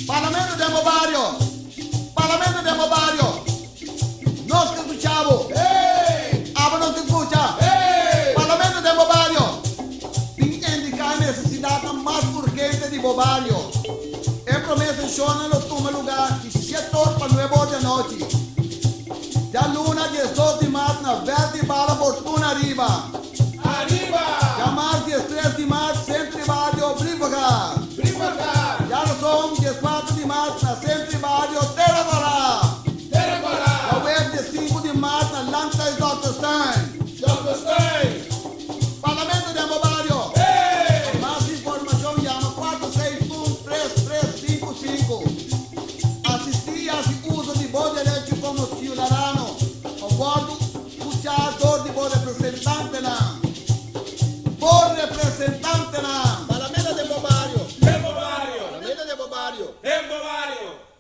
Parlamento den bo bario! Parlamento den bo bario! Nos ke skucha bo! Abo nos ke skucha! Parlamento den bo bario! Bin indiká e nesesidatnan mas urgente di bo bario. E promé seshonnan lo tuma lugá di shete or pa nuebe or di anochi. Djaluna 12 di mart na Veld di Bala Fortuna Ariba. Ariba! Djamars 13 di mart Sentro di Bario Brievengat. Brievengat! Djarason 14 di mart na Sentro di Bario Terra Kòrá. Terra Kòrá! Djaweps 15 di mart na Landhuis Dokterstuin. Dokterstuin! Parlamento den bo bario! Hey! Pa mas informashon yama 461 3355. Asistí i hasi uso di bo derecho komo siudadano pa wòrdu skuchá dor di bo representantenan. Bo representantenan! Parlamento den bo bario! Den bo bario! Parlamento den bo bario! Den bo bario!